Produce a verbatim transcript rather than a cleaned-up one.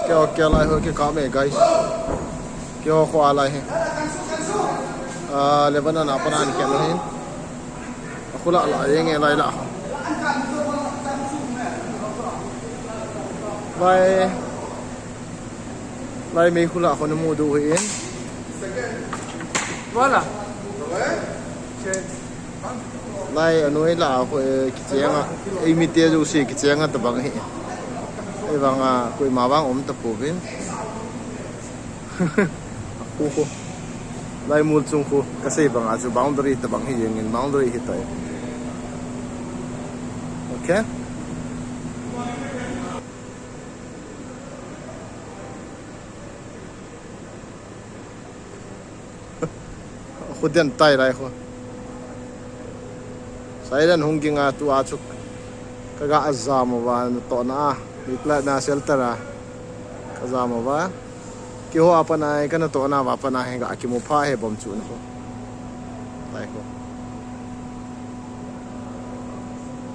Okay, lai ho kikap e, guys. Keiho kho a lai hi. Ah, Lebanon a pat a ana khen hin. Akhu lah lah jeng e lai lah. Lai, lai meikhu lah ho namu diu ahin. Wala. Lai anoi lah a khu, eh, kicheng a, eimite jouse kicheng a tabang ahi. Ahivang a, koima vang um tapouvin. Khu khu. Lai mol chung khu, kasei bang a chu boundary tabang ahi jengin, boundary ahitai. Okay? Khu den tai lai khu. Siren hung ging a tua chu kaga jam uva natohna a. Miklat na shelter a. Kajam uva. Keiho a pat a hi kanatohna uva pat a hi ga kimu pha hi bom chu na khu. Lai khu.